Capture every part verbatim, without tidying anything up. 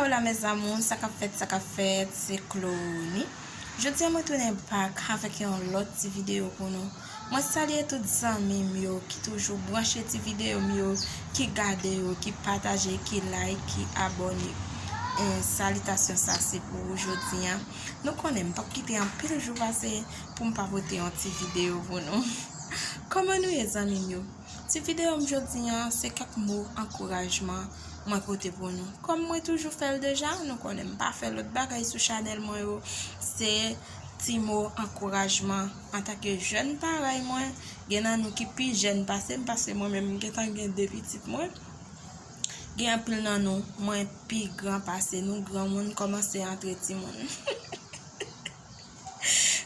Hola mes amours, sa k ap fèt, sa k ap fèt, se Clony. Jodi a mwen tounen back avèk yon lòt ti videyo pou nou. Mwen salye tout zanmi m yo ki toujou branche ti videyo m yo, ki gade yo, ki pataje, ki like, ki abòne. E salitasyon sa se pou ou jodi a. Nou konnen m p ap kite anpil jou pase pou m pa pote yon ti videyo pou nou. Kòman nou ye zanmi m yo? Ti videyo m jodi a se kèk mo ankourajman mwen pote pou nou. Kòm mwen toujou fè l deja, nou konnen m pa fè lòt bagay sou chanèl mwen yo. Se ti mo ankourajman antanke jèn parèy mwen. Gen nan nou ki pi jèn pase m, paske mwen menm m gentan gen de pitit mwen. Gen anpil nan nou, mwen pi gran pase nou, granmoun kòmanse antre timoun.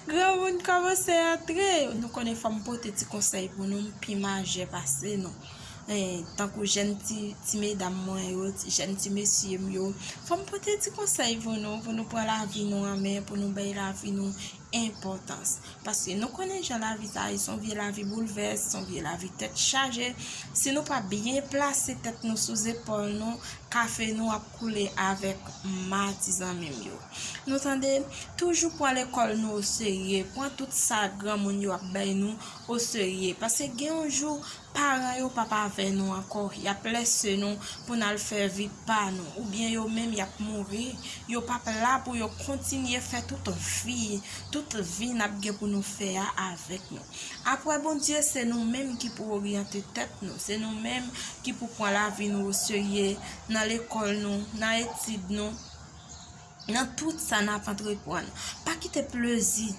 Granmoun kòmanse antre. Nou konnen fò m pote ti konsèy pou nou, m pi majè pase nou. E, tankou jèn ti, ti medam mwen yo, ti, jèn ti mesye m yo, fò m pote ti konsèy pou nou, pou nou pran lavi nou an men, pou nou bay lavi nou enpòtans. Paske nou konnen jan lavi sa ye, se yon vye lavi boulvès, se yon vye lavi tèt chaje. Si nou pa byen plase tèt nou sou zepòl nou, kafe nou ap koule avèk ma, ti zanmi m yo. Nou tande, toujou pran lekòl nou oserye, pran tout sa granmoun yo ap bay nou oserye. Paske gen yon jou, paran yo p ap avè nou ankò, y ap lèse nou pou n al fè vi pa nou, oubyen yo menm y ap mouri, yo p ap la pou yo kontinye fè tout vi, tout vi n ap gen pou nou fè a avèk nou. Apre Bondye, se nou menm ki pou oryante tèt nou, se nou menm ki pou pran lavi nou oserye, nan lekòl nou, nan etid nou, nan tout sa n ap antreprann. Pa kite plezi,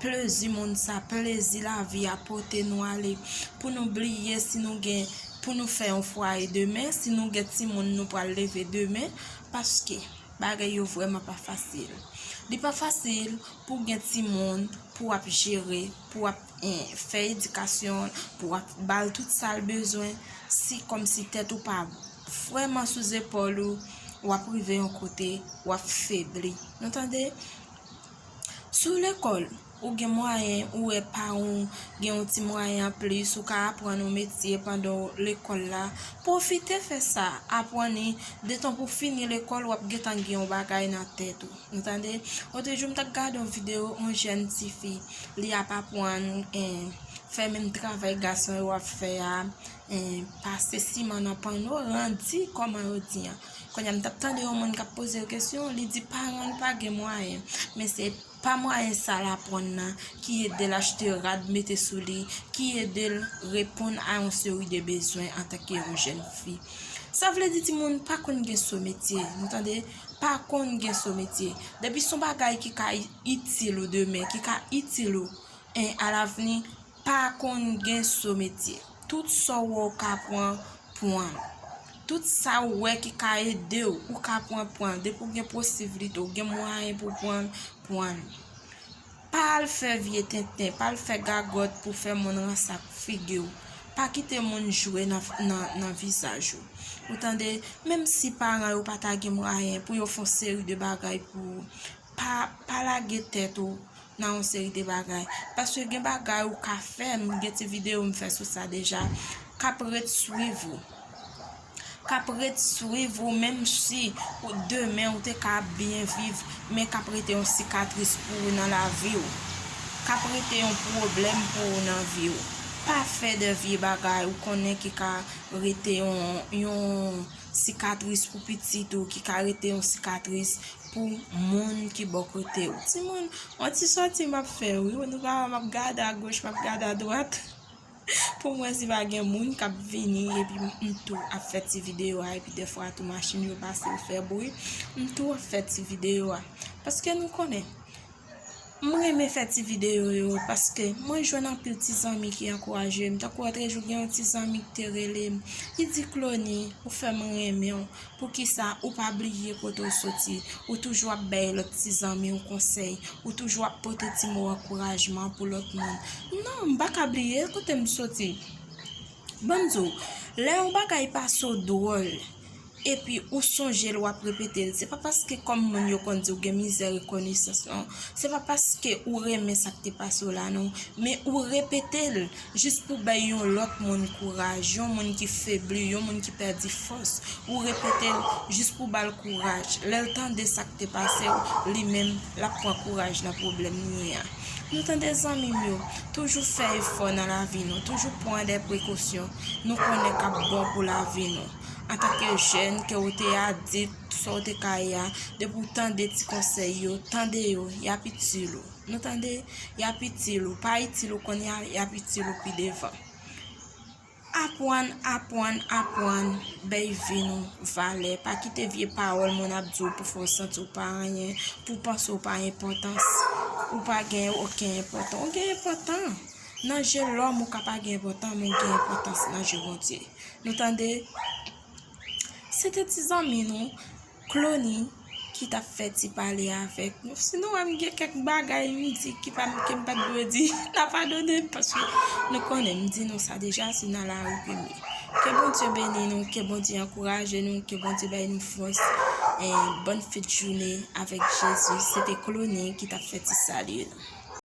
plezi monn sa, plezi lavi a pote nou ale, pou nou bliye si nou gen, pou nou fè yon fwaye demen, si nou gen timoun nou pral leve demen, paske bagay yo vrèman pa fasil. Li pa fasil pou gen timoun, pou w ap jere, pou w ap, eh, fè edikasyon, pou w ap ba l tout sa l bezwen, si kòmsi tèt ou pa vrèman sou zepòl ou, w ap rive yon kote, w ap febli. Nou tande? Sou lekòl, ou gen mwayen, ou wè paran w gen yon ti mwayen anplis, ou ka aprann yon metye pandan w lekòl la. Pwofite fè sa, aprann li, detan pou w fini lekòl, w ap gentan gen yon bagay nan tèt ou. Nou tande? Otrejou, m t ap gade yon videyo, yon jèn tifi, li ap aprann, eh, fè menm travay gason yo ap fè a, eh, pase siman nan panno, randi, kòman yo di an. Kounye a, m t ap tande yon moun k ap poze yo kesyon, li di paran l pa gen mwayen, men se pa mwayen sa l aprann nan ki ede l achte rad mete sou li, ki ede l reponn a yon seri de bezwen antanke yon jèn fi. Sa vle di timoun pa konn gen so metye, nou tande? Pa konn gen so metye. Depi se yon bagay ki ka itil ou demen, ki ka itil ou, en, alavni, pa konn gen so metye. Tout sa w wè w ka pran, pran l. Tout sa w wè ki ka ede w, ou ka pran, pran l. Depi w gen posiblite, w gen mwayen pou w pran l, pran l. Pa al fè vye tenten, pa al fè gagòt pou fè moun ransak figi w. Pa kite moun jwe nan, nan, nan vizaj ou. Ou tande, menm si paran yo pa ta gen mwayen pou yo fè yon seri de bagay pou ou, pa, pa lage tèt ou nan yon seri de bagay. Paske gen bagay ou ka fè, m gen ti videyo m fè sou sa deja, k ap ret swiv ou. K ap ret swiv ou, menm si ou, demen ou te ka byen viv, men k ap rete yon sikatris pou ou nan lavi w. K ap rete yon pwoblèm pou ou nan vi w. Pa fè de vye bagay ou konnen ki ka rete yon, yon sikatris pou pitit ou, ki ka rete yon sikatris pou moun ki bò kote w. Timoun, yon ti sòti m ap fè, wi. Nou pa wè m ap gade agoch, m ap gade adwat. Pou m wè si pa gen moun k ap vini, epi m, m tou ap fè ti videyo a, epi dèfwa tou machin yo pase, yo fè bri, m tou ap fè ti videyo a. Paske nou konnen, m renmen fè ti videyo yo, paske mwen jwenn anpil ti zanmi ki ankouraje m. Tankou lòtrejou, gen yon ti zanmi ki te rele m, li di, Clony, ou fè m renmen w. Poukisa ou pa bliye kote w soti? Ou toujou ap bay lòt ti zanmi w konsèy. Ou toujou ap pote ti mo ankourajman pou lòt moun. Non, m pa ka bliye kote m soti. Ban m di w, lè yon bagay pase w dwòl, epi ou sonje l, w ap repete l. Se pa paske kòm moun yo konn di w gen mizè rekonesans, non. Se pa paske ou renmen sa k te pase w la, non. Men ou repete l jis pou bay yon lòt moun kouraj, yon moun ki febli, yon moun ki pèdi fòs. Ou repete l jis pou ba l kouraj. Lè l tande sa k te pase w, li menm, l ap pran kouraj nan pwoblèm li ye a. Nou tande, zanmi m yo, toujou fè efò nan lavi nou, toujou pran de prekosyon nou konnen k ap bon pou lavi nou. Antanke jèn, ke w te adilt, sa w te ka ye a, depi w tande ti konsèy yo, tande yo, y ap itil ou. Nou tande, y ap itil ou. Pa itil ou kounye a, y ap itil ou pi devan. Aprann, aprann, aprann, bay vi nou valè. Pa kite vye pawòl moun ap di w pou fè w santi w pa anyen, pou w panse w pa enpòtans. Ou pa gen okenn enpòtan. Ou gen enpòtan. Nan je lòm, ou ka pa gen enpòtan, men w gen enpòtans nan je Bondye. Nou tande? Se te ti zanmi nou, Clony, ki t ap fè ti pale avèk nou. Sinon, m gen kèk bagay m di ki pa, ke m pa t dwe di. N a padone m, paske nou konnen m di nou sa deja, se nan lari ke m ye. Ke Bondye beni nou, ke Bondye ankouraje nou, ke Bondye bay nou fòs. E bòn fèt jounen avèk Jezi. Se te Clony ki t ap fè ti salye nou.